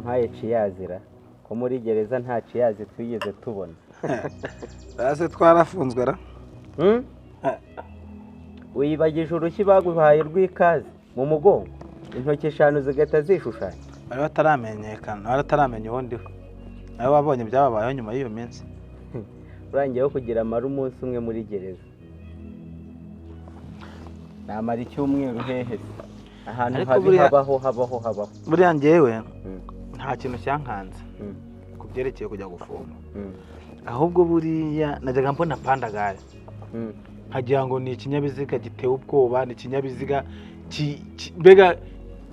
Wampaye ciyazira ko muri gereza nta ciyazi twigeze tubona. Base twarafunzwe ra? Wibagije urushyi baguhaye rw'ikaze mu mugongo, intoki eshanu zigahita zishushanya. Bari bataramenyekana, bari bataramenya uwo ndiho. Nawe wabonye ibyababayeho nyuma y'iyo minsi. Urangiyeho kugira amara umunsi umwe muri gereza, namara icyumweru hehe se? Ahantu Ariko habi buriya- habaho habaho habaho. Buriya njyewe nta kintu cyankanze ku byerekeye kujya gufungwa. Ahubwo buriya najyaga mbona pandagare, nkagira ngo ni ikinyabiziga gitewe ubwoba, ni ikinyabiziga mbega.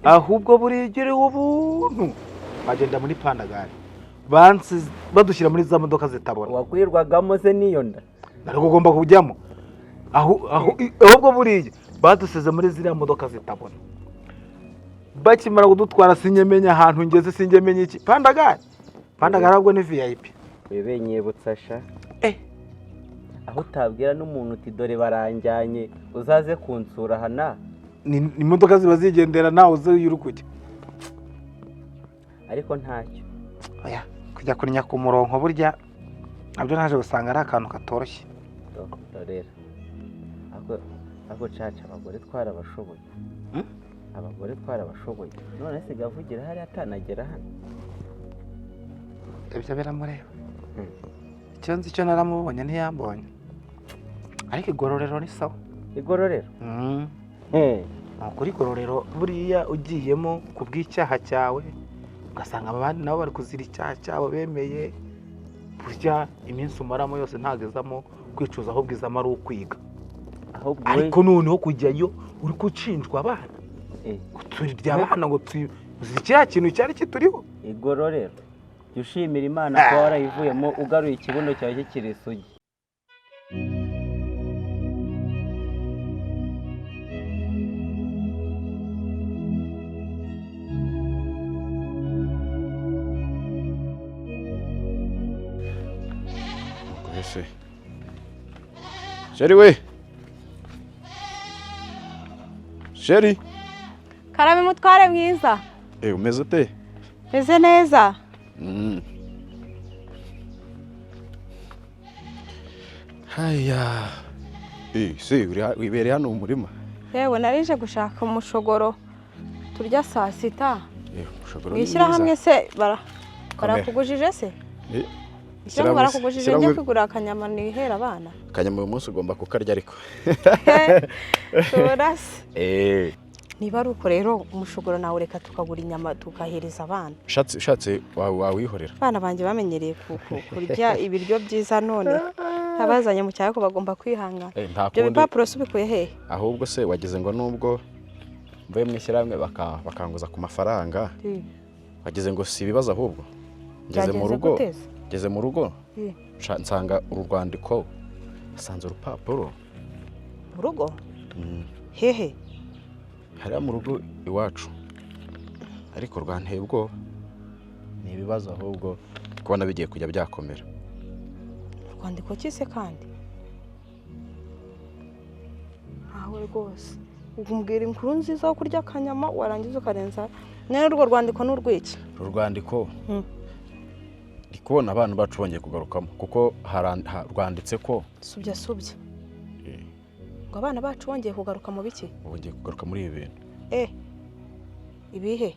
Ahubwo buriya ubuntu bagenda muri pandagare, bansi badushyira muri za modoka zitabona. Wakwirwagamo se n'iyo nda? Ariko ugomba kujyamo ahubwo buriya badusize muri ziriya modoka zitabona. Bakimara kudutwara sinjye ahantu ngeze, sinjye menya iki. Pandagare, pandagare ahubwo ni VIP. Webe nyibutsa sha. Eh. Aho utabwira n'umuntu uti dore baranjyanye, uzaze kunsura aha na Ni imodoka ziba zigendera, nawe uzi iyo uri kujya. Ariko ntacyo. Oya, kujya kurinya ku murongo burya nabyo naje gusanga ari akantu katoroshye. Dorera ako caca, abagore twarabashoboye. Abagore twarabashoboye, none siga avugira hariya atanagera hano. Ibyo biramureba. Icyo nzi cyo naramubonye ntiyambonye, ariko igororero ni sawa. Igororero? Ni ukuri, igororero buriya ugiyemo ku bw'icyaha cyawe, ugasanga abandi nabo bari kuzira icyaha cyabo bemeye, burya iminsi umaramo yose ntabwo izamo kwicuza, ahubwo izamo ari ukwiga. Ahubwo we Ariko noneho kujyayo uri gucinjwa abana, turya abana ngo uzi kiriya kintu cyari kituriho. Igororero, jya ushimira Imana kuba warayivuyemo ugaruye ikibuno cyawe kikiri isugi. Ese chérie we, chérie. Karame mutware mwiza. Eh, umeze ute? Meze neza. Haya, eh, se uri wibereye hano mu murima? Yewe, narije gushaka umushogoro turya saa sita. Eh, ushobora Mu ishyirahamwe se Komera. barakugujije se? Eh, Ishyirahamwe barakugujije njye kwigurira akanyama nihera abana? Akanyama uyu munsi ugomba kukarya ariko. Turase. Eh. Niba ari uko rero, umushogoro nawe reka tukagura inyama tugahereza abana. Ushatse wawihorera. Abana banjye bamenyereye kurya ibiryo byiza, none nabazanye mu cyaro ko bagomba kwihangana. Eh, nta Ibyo kundi. bipapuro se ubikuye hehe? Ahubwo se wagize ngo nubwo mvuye mu ishyirahamwe bakanguza ku mafaranga, wagize ngo si ibibazo? Ahubwo ngeze mu Byagenze rugo, gute se? ngeze mu rugo nsanga uru rwandiko, nsanze urupapuro. Mu rugo hehe? Hariya mu rugo iwacu, ariko rwanteye ubwoba. Ni ibibazo ahubwo kubona bigiye kujya byakomera. Urwandiko ki se kandi? Ntawe rwose. Umbwira inkuru nziza yo kurya akanyama, warangiza ukarenza. None urwo rwandiko ni urw'iki? Uru rwandiko, ndi kubona abana bacu bongeye kugarukamo, kuko rwanditse ko Subya, subya. Eh. Ngo abana bacu bongeye kugaruka mu biki? Bongeye kugaruka muri ibi bintu. Eh, ibihe?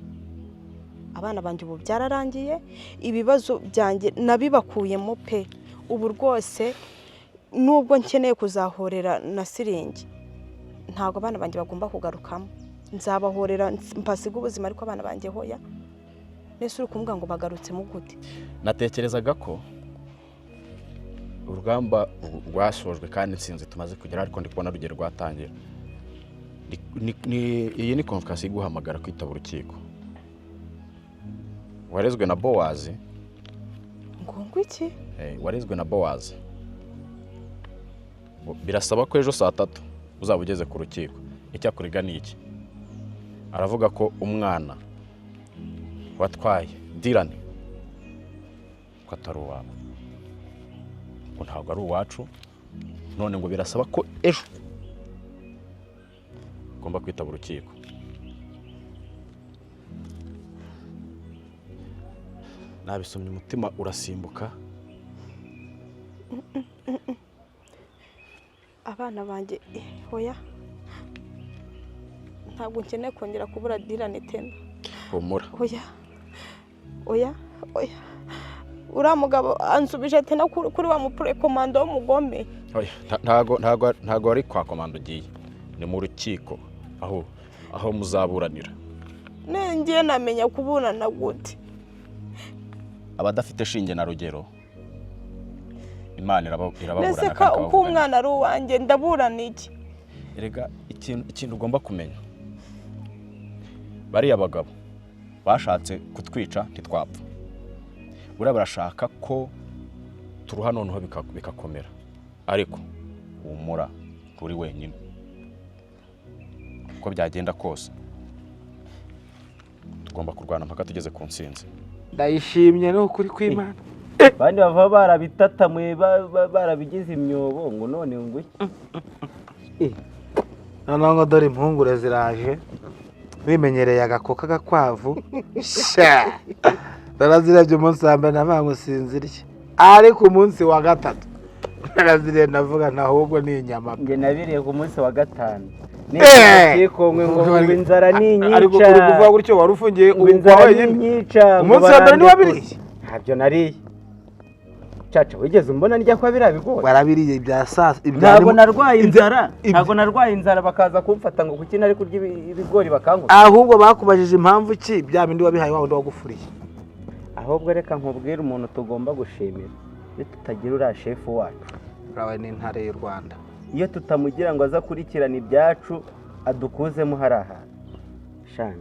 Abana banjye ubu byararangiye, ibibazo byanjye nabibakuyemo pe. Ubu rwose nubwo nkeneye kuzahorera na siringi, ntabwo abana banjye bagomba kugarukamo. Nzabahorera mpasiga ubuzima, ariko abana banjye hoya. Nese uri kumbwira ngo bagarutsemo gute? Natekerezaga ko urugamba rwasojwe kandi intsinzi tumaze kugera, ariko ndi kubona rugero rwatangira. Iyi ni convocation iguhamagara kwitaba urukiko. Warezwe na Bowazi. Ngo iki? Eh, warezwe na Bowazi. Birasaba ko ejo saa 3 uzaba ugeze ku rukiko. Icyakurega ni iki? Aravuga ko umwana watwaye Dirani ko atari uwawe, ngo ntabwo ari uwacu. None ngo birasaba ko ejo ugomba kwitaba urukiko. Nabisomye umutima urasimbuka. Abana banjye, oya, ntabwo nkeneye kongera kubura Dirani tena. Humura. Oya, oya, oya, uriya mugabo ansubije tena kuri wa mupurekomando w'umugome. Oya, ntago ari kwa komando ugiye, ni mu rukiko aho muzaburanira. Ngiye namenya kuburana gute? Abadafite shinge na rugero Imana irababurana. Mbese Kandi ko uko ikabavuganira. Umwana ari uwanjye, ndaburana iki? Erega ikintu ugomba kumenya, bariya bagabo bashatse kutwica ntitwapfa, buriya barashaka ko turuha noneho bikakomera, ariko humura, nturi wenyine. Uko byagenda kose tugomba kurwana mpaka tugeze ku ntsinzi. Ndayishimye, ni ukuri kw'Imana. Abandi bava barabitatamuye, barabigize imyobo, ngo none ngo iki? Noneho ngo dore impungure ziraje, bimenyereye agakoko k'agakwavu sha. Narazirebye umunsi wa mbere navuga ngo sinzirye, ariko umunsi wa gatatu naraziriye ndavuga nti ahubwo ni inyama pe. Njye nabiriye ku munsi wa gatanu. Eh! N'ikikomwe ngo inzara ninyica. Ariko uri kuvuga gutyo wari ufungiye Ngo ubu inzara kwa wenyine. ninyica ngo Umunsi wa mbere barandekure. ntiwabiriye? Ntabyo nariye. Caca, wigeze umbona ndya kwa biriya bigori? Warabiriye ibya saa ibya Ntabwo narwaye inzara. Ntabwo Ntabwo narwaye inzara bakaza kumfata ngo kuki nari kurya ibigori bakankubita. Ahubwo bakubajije impamvu ki bya bindi wabihaye wa wundi wagufuriye. Ahubwo reka nkubwire umuntu tugomba gushimira. Iyo tutagira uriya shefu wacu, Urawe ni intare y'u Rwanda. iyo tutamugira ngo aze akurikirane ibyacu adukuzemo hari ahantu sha,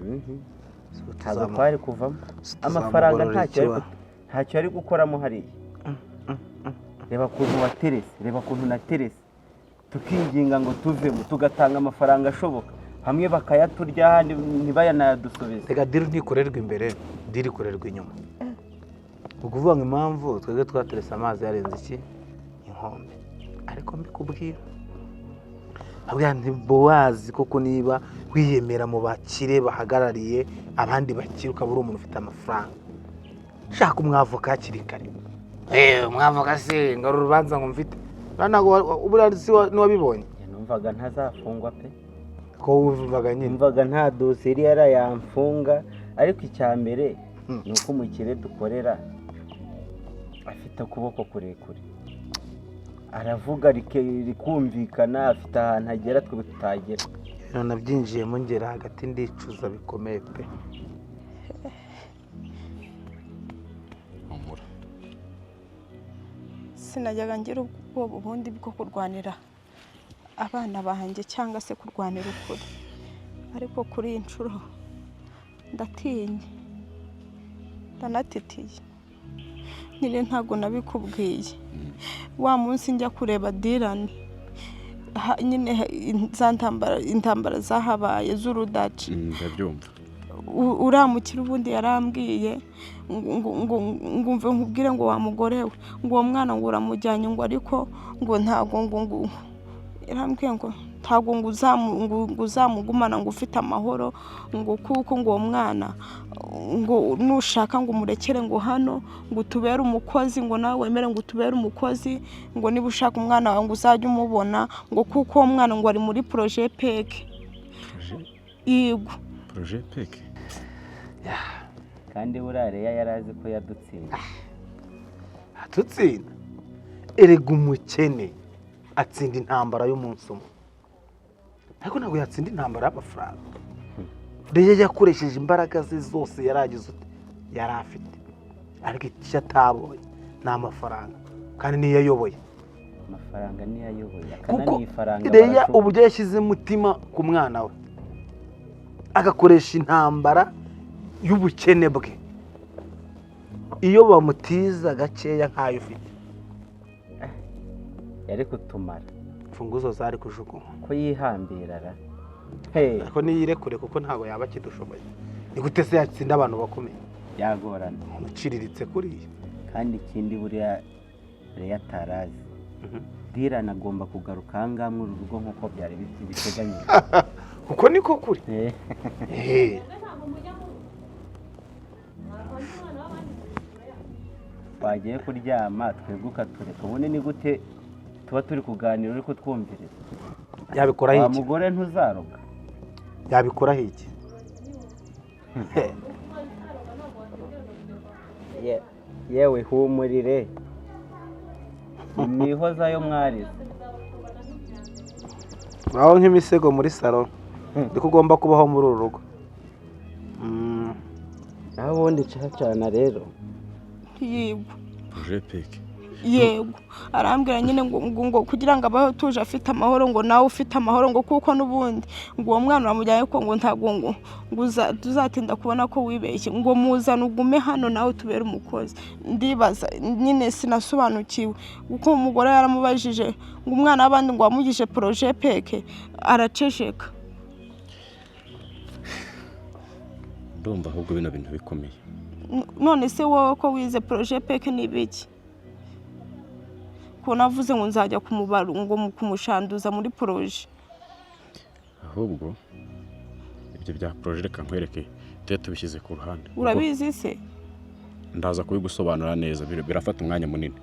ntabwo twari kuvamo. Amafaranga ntacyo yari gukoramo hariya. Reba ukuntu waterese, reba ukuntu naterese, tukinginga ngo tuvemo, tugatanga amafaranga ashoboka, hamwe bakayaturya ahandi ntibayanayadusubize. Reka, deal ntikorerwa imbere, deal ikorerwa inyuma. Ni ukuvuga ngo impamvu twebwe twaterese amazi yarenze iki inkombe, ariko mbikubwira abwira nti Bowazi koko, niba wiyemera mu bakire bahagarariye abandi bakire, ukaba uri umuntu ufite amafaranga, shaka umwavoka hakiri kare. Umwavoka se ngo urubanza ngo mfite? Ntabwo buriya si ntiwabibonye? Njye numvaga ntazafungwa pe. Ko wumvaga nyine. Numvaga nta dosiye iri yamfunga, ariko icya mbere ni uko umukire dukorera afite ukuboko kurekure, aravuga rikumvikana, afite ahantu agera twe tutagera. Ibintu nabyinjiyemo ngera hagati ndicuza bikomeye pe. Humura. Sinajyaga ngira ubwoba ubundi bwo kurwanira abana banjye cyangwa se kurwanira ukuri, ariko kuri iyi nshuro ndatinye, ndanatitiye nyine. Ntabwo nabikubwiye, wa munsi njya kureba Dirani, nyine za ntambara, intambara zahabaye z'urudaca. Ndabyumva. Uriya mukire ubundi yarambwiye ngo umve nkubwire, ngo wa mugore we, ngo uwo mwana ngo uramujyanye, ngo ariko ngo ntabwo ngo yarambwiye ngo ntabwo ngo uzamugumana ngo ufite amahoro, ngo kuko ngo uwo mwana ngo nushaka ngo umurekere ngo hano ngo utubere umukozi, ngo nawe wemere ngo utubere umukozi, ngo niba ushaka umwana wawe ngo uzajye umubona, ngo kuko uwo mwana ngo ari muri projet peke. Yego. Projet peke? Kandi buriya Leya yari azi ko yadutsinze. Atutsinda? Erega umukene atsinda intambara y'umunsi umwe, ariko ntabwo yatsinda intambara y'amafaranga. Leya yakoresheje imbaraga ze zose yari agize ute, yari afite, ariko icyo atabonye ni amafaranga, kandi niyo ayoboye. Amafaranga niyo ayoboye. Kuko Akananiye ifaranga Leya barashuka. uburyo yashyize umutima ku mwana we, agakoresha intambara y'ubukene bwe, iyo bamutiza gakeya nk'ayo ufite, Yari kutumara. Imfunguzo zari kujugunywa. Ko yihambira ra. Hey, Ariko niyirekure, kuko ntabwo yaba akidushoboye. Ni gute se yatsinda abantu bakomeye? Byagorana. Umuntu uciriritse kuriya. Kandi ikindi buriya Leya atarazi, Dirani agomba kugaruka aha ngaha muri uru rugo nk'uko byari biteganyijwe. Kuko niko kuri. Eh. Wagiye kuryama twebwe ukatureka? Ubundi ni gute tuba turi kuganira uri kutwumviriza? Yabikoraho Wa iki? mugore, ntuzaroga. Yabikoraho iki? Yewe, humurire, imihoza yo mwarize. Baho nk'imisego muri salo, niko ugomba kubaho muri uru rugo. Naho ubundi cacana rero. Yego. Projet PEC? Yego, arambwira nyine ngo kugira ngo abeho atuje, afite amahoro, ngo nawe ufite amahoro, ngo kuko n'ubundi ngo uwo mwana uramujyanye ko ngo ntabwo ngo tuzatinda kubona ko wibeshye, ngo muzane ugume hano nawe tubere umukozi. Ndibaza nyine, sinasobanukiwe, kuko umugore yaramubajije ngo umwana w'abandi ngo wamugije projet PEC, araceceka. Ndumva ahubwo bino bintu bikomeye. None se wowe ko wize, projet PEC ni ibiki? Ko navuze ngo nzajya kumubara ngo kumushanduza muri projet. Ahubwo ibyo bya projet, reka nkwereke, tujye tubishyize ku ruhande. Urabizi se? Ndaza kubigusobanura neza, birafata umwanya munini,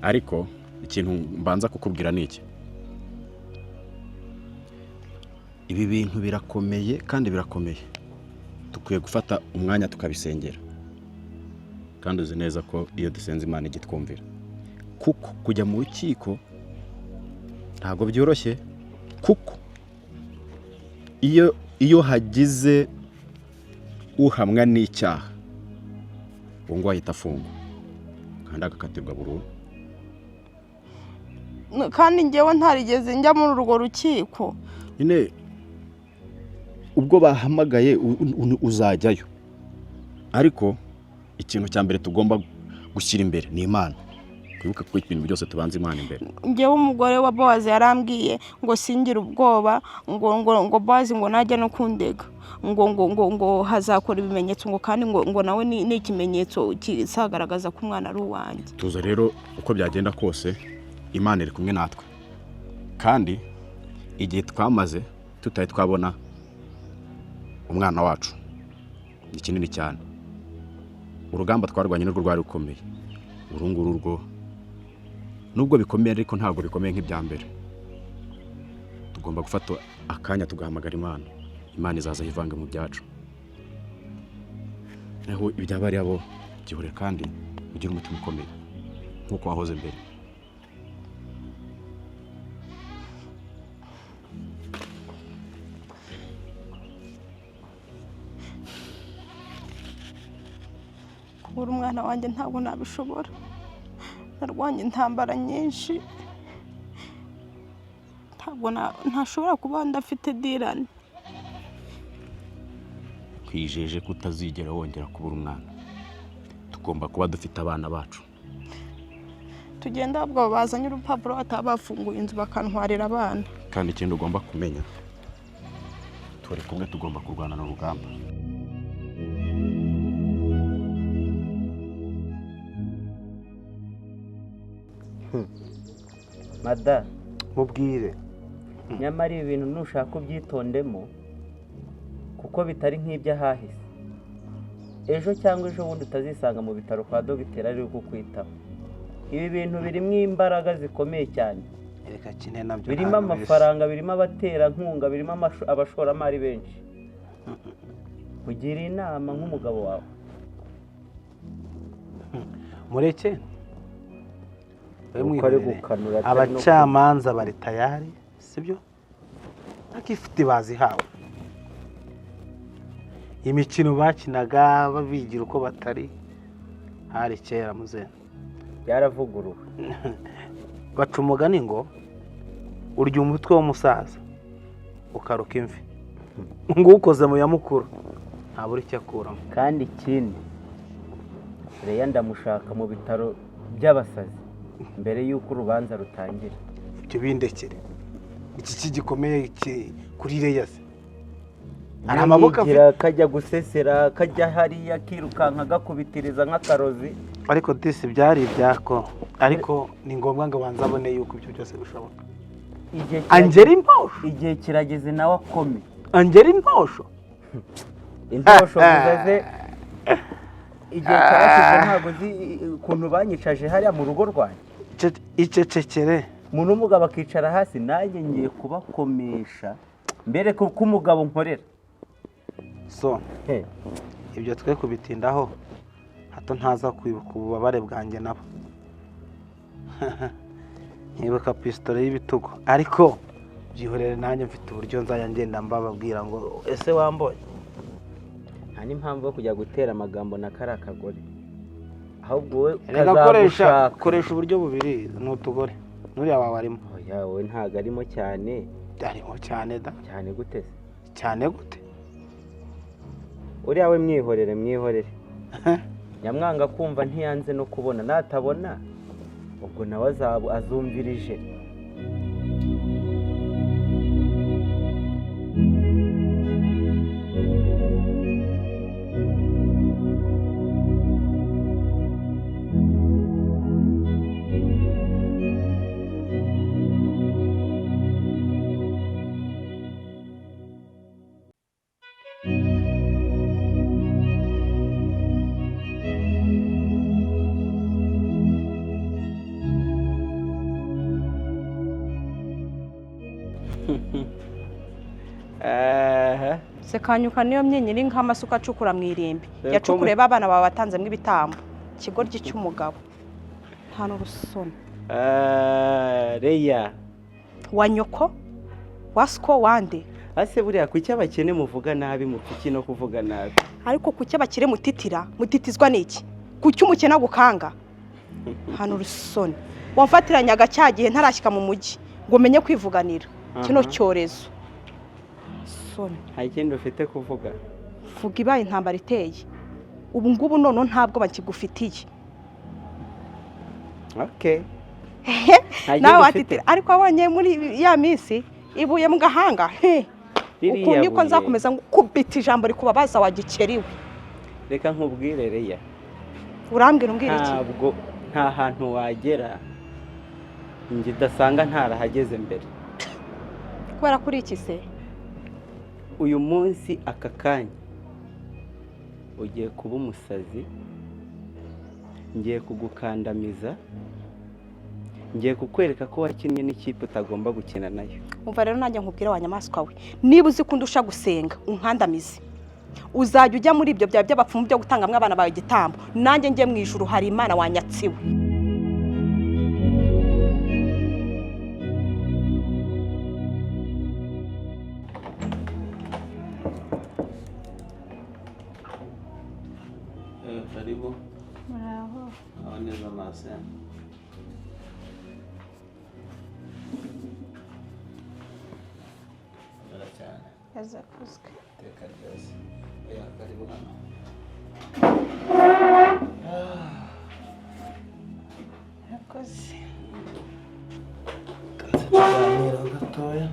ariko ikintu mbanza kukubwira ni iki: ibi bintu birakomeye kandi birakomeye, dukwiye gufata umwanya tukabisengera, kandi uzi neza ko iyo dusenze Imana ijya itwumvira, kuko kujya mu rukiko ntabwo byoroshye, kuko iyo hagize uhamwa n'icyaha, uwo nguwo ahita afungwa kandi agakatirwa burundu. Kandi njyewe ntarigeze njya muri urwo rukiko. Nyine ubwo bahamagaye uzajyayo, ariko ikintu cya mbere tugomba gushyira imbere ni Imana. Twibuke ko ibintu byose tubanza Imana imbere. Njyewe umugore wa Bowazi yarambwiye ngo singire ubwoba, ngo Bowazi ngo najya no kundega ngo hazakora ibimenyetso, ngo kandi ngo nawe ni ikimenyetso kizagaragaza ko umwana ari uwanjye. Tuza rero, uko byagenda kose Imana iri kumwe natwe, kandi igihe twamaze tutari twabona umwana wacu ni kinini cyane. Urugamba twarwanye nirwo rwari rukomeye. Uru nguru rwo nubwo bikomeye, ariko ntabwo bikomeye nk'ibya mbere. Tugomba gufata akanya tugahamagara Imana. Imana izaza yivanga mu byacu, naho ibya bariya bo byihorere, kandi ugire umutima ukomeye nk'uko wahoze mbere. Kubura umwana wanjye ntabwo nabishobora. Narwanye intambara nyinshi, ntabwo ntashobora kuba ndafite Dirani. Twijeje ko utazigera wongera kubura umwana. Tugomba kuba dufite abana bacu. Tugenda, ahubwo bazanye urupapuro bataba bafunguye inzu bakantwarira abana. Kandi ikindi ugomba kumenya, turi kumwe, tugomba kurwana n'urugamba. Mada. Mubwire. Nyamara ibi bintu nushaka ubyitondemo, kuko bitari nk'iby'ahahise. Ejo cyangwa ejo bundi utazisanga mu bitaro kwa dogiteri ari kukwitaho. Ibi bintu birimo imbaraga zikomeye cyane. Reka kine nabyo. Birimo ntabwo amafaranga, birimo abaterankunga, birimo abashoramari benshi. Kugira inama nk'umugabo wawe. Mureke. Uko ari gukanura atari no Abacamanza bari tayari, sibyo? Akifite bazihawe. Imikino bakinaga babigira uko batari hari kera muze. Byaravuguruwe. Baca umugani ngo urya umutwe w'umusaza ukaruka imvi, ngo ukoze mu ya mukuru ntabura icyo akuramo. Kandi ikindi, Leya ndamushaka mu bitaro by'abasazi mbere y'uko urubanza rutangira. Ibyo bindekere. Iki kigikomeye kuri Leya se? Hari amaboko afite. Yigira kajya gusesera, kajya hariya kirukanka gakubitiriza nk'akarozi. Ariko disi byari ibyako, ariko ni ngombwa ngo abanze abone yuko ibyo byose bishoboka. Igihe Angera intosho. Igihe kirageze nawe akome. Angera intosho. Intosho muzaze. Igihe cyarashize, ntabwo uzi ukuntu banyicaje hariya mu rugo rwanjye. Icecekere. Umuntu w'umugabo akicara hasi, nanjye ngiye kubakomesha mbere ko umugabo nkorera. So ibyo twe kubitindaho, hato ntaza kwibuka ububabare bwanjye nabo, nkibuka pisitore y'ibitugu. Ariko byihorere, nanjye mfite uburyo nzajya ngenda mbababwira ngo: "Ese wambonye?" Nta n'impamvu yo kujya gutera amagambo na kariya kagore, ahubwo wowe Reka, koresha kazagushaka. Koresha uburyo bubiri, ni utugore n'uriya wawe arimo. Oya, wowe ntabwo arimo cyane. Arimo cyane da. Cyane gute se? Cyane gute? Uriya we mwihorere, mwihorere. Nyamwanga kumva ntiyanze no kubona, natabona ubwo nawe azaba azumvirije. Sekanyuka niyo myenyeri nk'amasuka acukura mu irimbi. Dore ko Yacukuriye ba bana bawe batanzemo ibitambo. Ikigoryi cy'umugabo, nta n'urusoni. Reya. Wa nyoko wasiko wande. Ase buriya kuki abakene muvuga nabi, mupiki no kuvuga nabi? Ariko kuki abakire mutitira? Mutitizwa n'iki? Kuki umukene agukanga? Hano urusoni wamfatiranyaga cya gihe ntarashyika mu mujyi ngo menye kwivuganira kino cyorezo soni. Nta kindi ufite kuvuga? Vuga ibaye intambara iteye ubu ngubu, noneho ntabwo bakigufitiye. Okay, nta kindi Nawe ufite? watitira, ariko wabonye muri ya minsi ibuye mu gahanga he. Ririya Uku niko buye. Nzakomeza ngukubita ijambo rikubabaza wa gikeri we. Reka nkubwire, Reya. Urambwira, umbwira iki? Ntabwo nta hantu wagera njye udasanga ntarahageze mbere. Kubera kuri iki se? Uyu munsi aka kanya ugiye kuba umusazi, ngiye kugukandamiza, ngiye kukwereka ko wakinnye n'ikipe utagomba gukina nayo. Umva rero nanjye nkubwire wa nyamaswa we, niba uzi ko undusha gusenga unkandamize, uzajya ujya muri ibyo byawe by'abapfumu byo gutangamo abana bawe igitambo, nanjye njye mu ijuru hari Imana wanyatsiwe. Karibu. Muraho. Aho neza mase. Neza cyane. Yazakuzwe. Iteka ryose. Oya, karibu hano. Murakoze. Tuganira gatoya.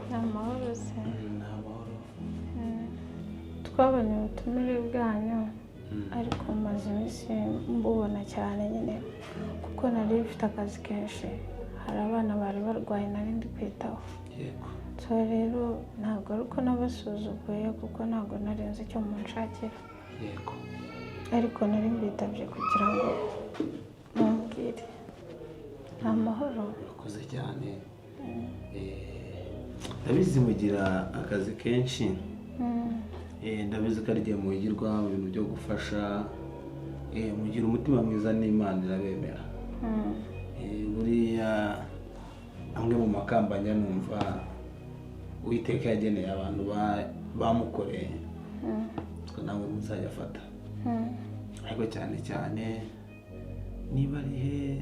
Ni amahoro se? Ni amahoro. Twabonye ubutumire bwanyu, ariko maze iminsi mbubona cyane nyine kuko nari mfite akazi kenshi, hari abana bari barwaye nari ndi kwitaho. So rero ntabwo ari uko nabasuzuguye, kuko ntabwo nari nzi icyo munshakira. Ariko nari mbitabye kugira ngo mumbwire. Ni amahoro? Urakoze cyane. Ndabizi mugira akazi kenshi. Ndabizi ko ari igihe muhigirwa mu bintu byo gufasha. Mugira umutima mwiza n'Imana irabemera. Buriya amwe mu makambanya numva Uwiteka yageneye abantu bamukoreye, twe nawe muzajya afata. Ariko cyane cyane niba ari he,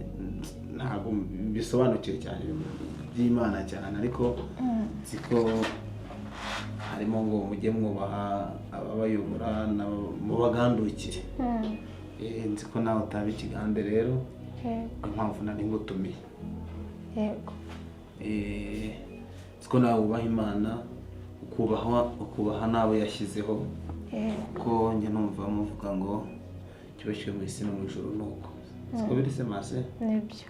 ntabwo bisobanukiwe cyane by'Imana cyane, ariko nzi ko harimo ngo mujye mwubaha ababayobora mubagandukire. Nzi ko nawe utaba ikigande rero, impamvu nari ngutumiye. Siko nawe wubaha Imana, ukubaha n'abo yashyizeho. Kuko njye numva muvuga ngo cyubashywe mu isi no mu ijuru nuko. Siko biri se mase? Nibyo.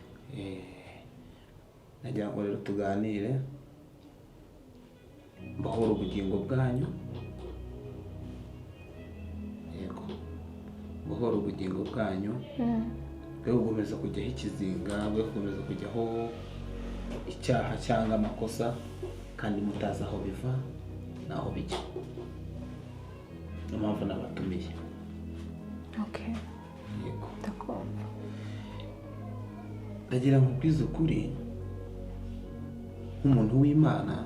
Nagira ngo rero tuganire, mbahora ubugingo bwanyu. Yego, mbahora ubugingo bwanyu. Bwe gukomeza kujyaho ikizinga, bwe gukomeza kujyaho icyaha cyangwa amakosa, kandi mutazi aho biva naho bijya. Niyo mpamvu nabatumiye. Okay. Yego. Ndakumva. Ndagira ngo nkubwize ukuri nk'umuntu w'Imana.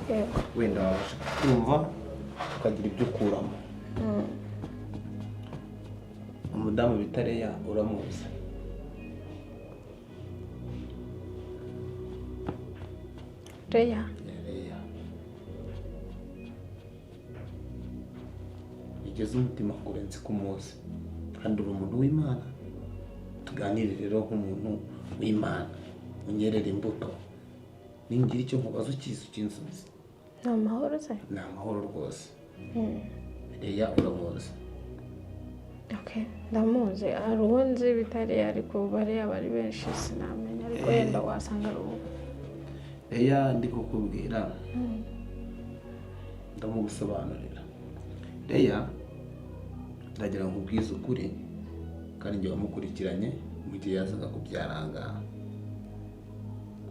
Yego. Wenda wabasha kumva ukagira ibyo ukuramo. Umudamu bita Leya uramuzi? Leya. Leya. Igeze umutima kure nzi ko umuzi, kandi uri umuntu w'Imana. Tuganire rero nk'umuntu w'Imana, unyerere imbuto. Ningira icyo nkubaza ukizi ukinsubiza. Ni amahoro se? Ni amahoro rwose. Leya uramuzi? Okay, ndamuzi. Hari uwo nzi bita Leya, ariko bariya bari benshi sinamenya, ariko yenda wasanga ari uwo. Leya ndi kukubwira, ndamugusobanurira. Leya ndagira ngo nkubwize ukuri, kandi njye wamukurikiranye mu gihe yazaga kubyaranga.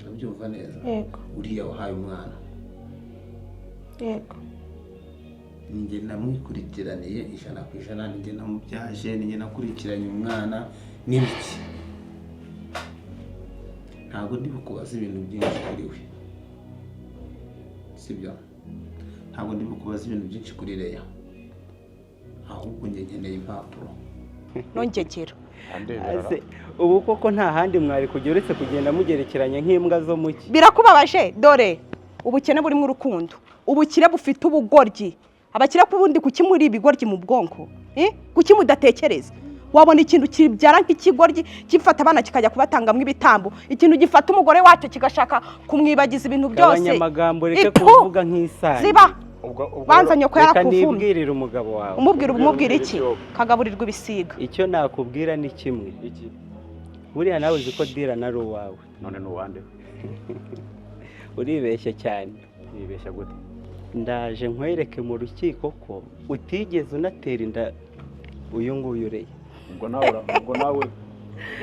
Urabyumva neza? Yego. Uriya wahaye umwana. Yego. Ninjye namwikurikiraniye 100%, ninjye namubyaje, ninjye nakurikiranye umwana n'ibiki. Ntabwo ndi bukubaza ibintu byinshi kuri we, sibyo? Ntabwo ndi bukubaza ibintu byinshi kuri Leya, ahubwo njye nkeneye impapuro. Nongegera. Ubu koko nta handi mwari kujya uretse kugenda mugerekeranye nk'imbwa zo muki. Birakubabaje dore ubukene burimo urukundo, ubukire bufite ubugoryi. Abakire kubundi kuki muri ibigoryi mu bwonko? Kuki mudatekereza? Wabona ikintu kibyara nk'ikigoryi gifata abana kikajya kubatangamo ibitambo, ikintu gifata umugore wacyo kigashaka kumwibagiza ibintu byose. Abanyamagambo reke kuvuga nk'isani. Ziba. Banza nyoko yarakuvumye. Nibwirira umugabo wawe. Umubwira iki? Kagaburirwa ibisiga. Icyo nakubwira ni kimwe. Iki? Buriya nawe uzi ko Dira nari uwawe. None ni uwande? Uribeshya cyane. Nibeshya gute? Ndaje nkwereke mu rukiko ko utigeze unatera inda uyu nguyu Leya. Ubwo nawe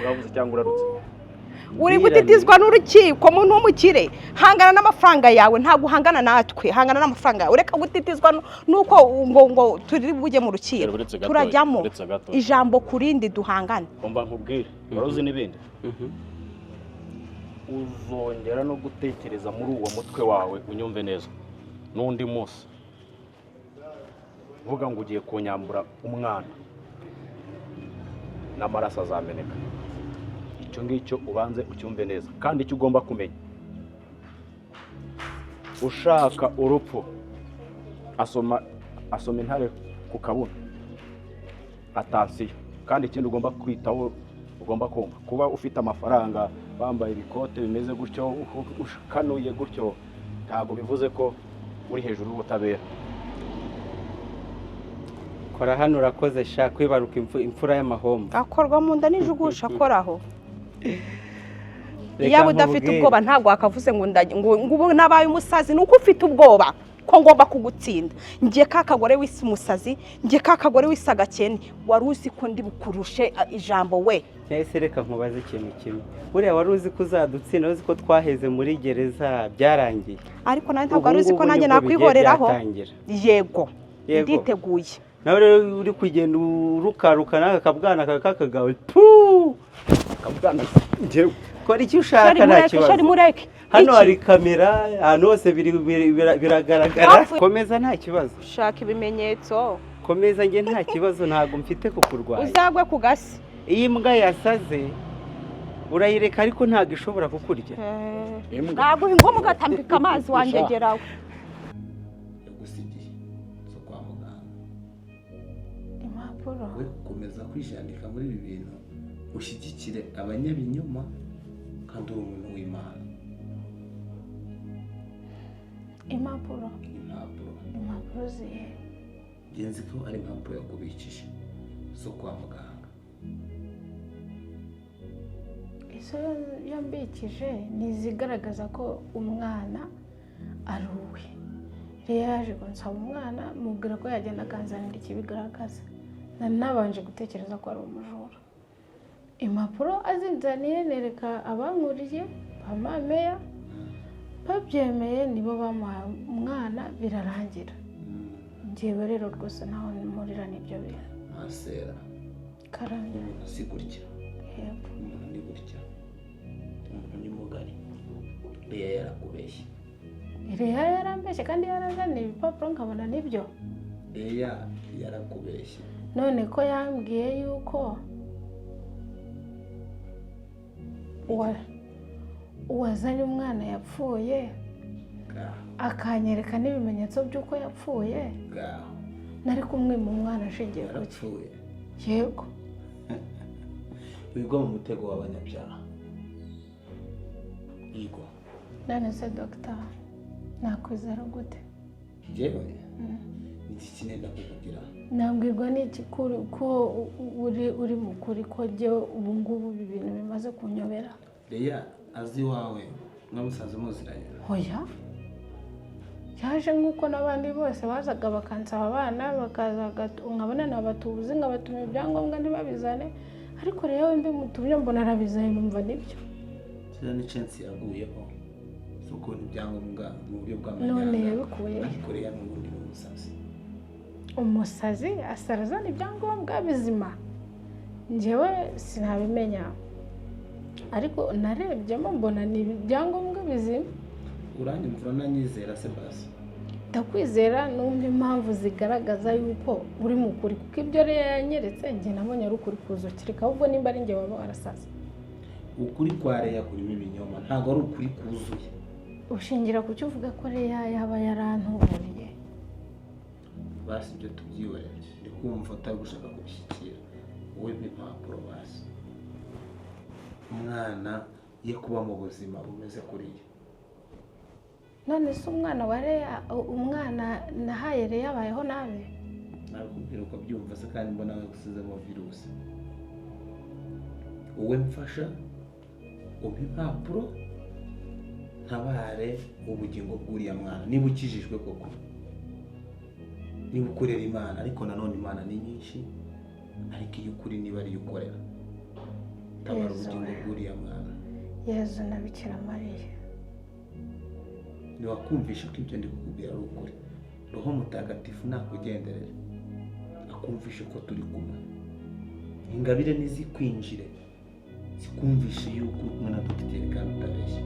uravuze cyangwa urarutse? Uri gutitizwa n'urukiko muntu w'umukire. Hangana n'amafaranga yawe, ntabwo uhangana natwe. Hangana n'amafaranga yawe, ureka gutitizwa nuko ngo turi bujye mu rukiko. Turajyamo ijambo kurindi duhangane. Umva nkubwire, waruzi n'ibindi. Uzongera no gutekereza muri uwo mutwe wawe unyumve neza. N'undi munsi vuga ngo ugiye kunyambura umwana n'amaraso azameneka. Icyo ngicyo ubanze ucyumve neza, kandi icyo ugomba kumenya, ushaka urupfu asoma intare ku kabuno atansiyo. Kandi ikindi ugomba kwitaho, ugomba kumva kuba ufite amafaranga, bambaye ibikote bimeze gutyo, ukanuye gutyo, ntabwo bivuze ko uri hejuru y'ubutabera. Kora hano urakoze sha kwibaruka imfura y'amahombo. Akorwa mu nda n'ijugusha akoraho. Yaba udafite ubwoba ntabwo wakavuze ngo ngo nabaye umusazi. Nuko ufite ubwoba ko ngomba kugutsinda. Ngiye ka kagore wise umusazi, ngiye ka kagore wise agakene, wari uzi ko ndi bukurushe ijambo we. Cyahise reka nkubaze ikintu kimwe. Buriya wari uzi ko uzadutsinda, uzi ko twaheze muri gereza byarangiye. Ariko nawe ntabwo wari uzi ko nanjye nakwihoreraho. Yego. Nditeguye. Nawe rero uri kugenda urukaruka n'aka kabwana kakagawe. Puu! Kabwana njyewe. Kora icyo ushaka nta kibazo. Hano hari kamera, ahantu hose biragaragara. Komeza nta kibazo. Ushaka ibimenyetso. Komeza nge nta kibazo, ntabwo mfite kukurwanya. Uzagwe ku gasi. Iyi mbwa yasaze urayireka ariko ntabwo ishobora kukurya. Ntabwo ingoma ugatambika amazi wangegerawe. Yagusigiye zo kwa muganga. Impapuro. We gukomeza kwijandika muri ibi bintu, ushyigikire abanyabinyoma kandi uri umuntu w'Imana. Impapuro? Impapuro. Impapuro zihe? Ngenzi ko ari impapuro yakubikije zo kwa muganga. Izo yambikije ni izigaragaza ko umwana ari uwe. Rero yaje kunsaba umwana, mubwira ko yagenda akanzanira ikibigaragaza. Nari nabanje gutekereza ko ari umujura. Impapuro azinzaniye nereka abankuriye bamameya, babyemeye nibo bamuhaye umwana birarangira. Njyewe rero rwose ntaho mpurira n'ibyo bintu. Masera Karame. Umuntu si gutya. Yego. Umuntu ni gutya. Umuntu ni mugari. Leya yarakubeshye. Leya yarambeshye kandi yarazaniye ibipapuro nkabona nibyo. Leya yarakubeshye. None ko yambwiye yuko uwazanye umwana yapfuye, akanyereka n'ibimenyetso by'uko yapfuye, nari kumwima umwana ashingiye ku ki? Yego. Wigwa mu mutego w'abanyabyaha. Yego. None se dogita nakwizera gute? Njyewe iki kinenda kukugira. Nabwirwa n'iki ko uri mukuri ko jyewe ubu ngubu ibi bintu bimaze kunyobera? Leya azi iwawe mwamusanze muziranye? Oya. Yaje nk'uko n'abandi bose bazaga bakansaba abana, bakaza nkabona nabatubuzi nkabatuma ibyangombwa ntibabizane, ariko rero mbimutumye mbona arabizanye numva nibyo. Kiriya ni chance yaguyeho zo kubona ibyangombwa mu buryo bw'amanyanga. None yabikuye ariko Leya n'ubundi ni umusazi. Umusazi asarazana ibyangombwa bizima? Njyewe sinabimenya, ariko narebyemo mbona ni ibyangombwa bizima. Uranyumva urananyizera se basi? Ndakwizera numva impamvu zigaragaza yuko uri mukuri, kuko ibyo rero yanyeretse njye nabonye ari ukuri kuzuye, kereka ahubwo nimba ari njye waba warasaze. Ukuri kwa Leya kurimo ibinyoma, ntabwo ari ukuri kuzuye. Ushingira ku cyo uvuga ko Leya yaba yarantuburiye? Basi ibyo tubyihorere, ndi kumva utari gushaka kubishyikira. Wowe impapuro basi. Umwana ye kuba mu buzima bumeze kuriya. None se umwana wa Leya, umwana nahaye Leya abayeho nabi? Nakubwira uko byumva se kandi mbona gusizemo virusi. Wowe mfasha umpe impapuro ntabare ubugingo bw'uriya mwana, niba ukijijwe koko, niba ukorera Imana. Ariko nanone Imana ni nyinshi, ariko iyo ukuri niba ariyo ukorera, tabara ubugingo bw'uriya mwana. Yezu na Bikira Mariya ntiwakumvisha ko ibyo ndi kukubwira ari ukuri. Roho Mutagatifu nakugenderera akumvishe ko turi kumwe. Ingabire nizikwinjire zikumvishe yuko uri kumwe na dogiteri kandi utabeshya.